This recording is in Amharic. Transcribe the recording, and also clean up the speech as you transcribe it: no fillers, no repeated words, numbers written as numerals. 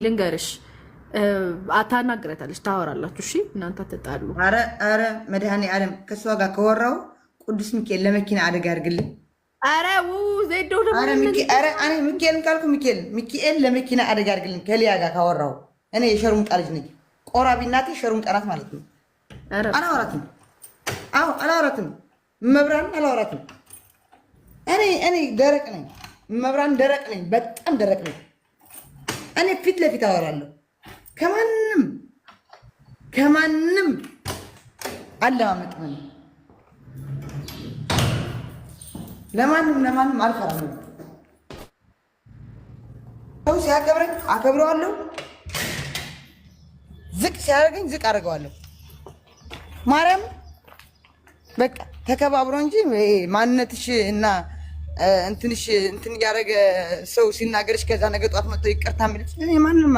ልንገርሽ፣ ታናግረታለች፣ ታወራላችሁ። እሺ እናንተ አትጣሉ። አረ አረ መድኃኔዓለም ከእሷ ጋር ከወራው ቅዱስ ሚካኤል ለመኪና አደጋ ያድርግልን። አረ ዜዶ። ሚካኤልን ካልኩ ሚካኤል ለመኪና አደጋ ያድርግልን። ከሊያ ጋር ካወራው እኔ የሸርሙጣ ልጅ ነኝ። ቆራቢ እናቴ ሸርሙጣ ናት ማለት ነው። አላወራትም። አዎ አላወራትም። መብራን አላወራትም። እኔ ደረቅ ነኝ። መብራን ደረቅ ነኝ። በጣም ደረቅ ነኝ። እኔ ፊት ለፊት አወራለሁ። ከማንም ከማንም አለማመጥም። ለማንም ለማንም አልፈራም። ሰው ሲያከብረኝ አከብረዋለሁ፣ ዝቅ ሲያደርገኝ ዝቅ አደርገዋለሁ። ማርያም በቃ ተከባብሮ እንጂ ማንነትሽ እና እንትንሽ እንትን እያደረገ ሰው ሲናገርሽ ከዛ ነገ ጠዋት መጥቶ ይቅርታ የሚልሽ ማንም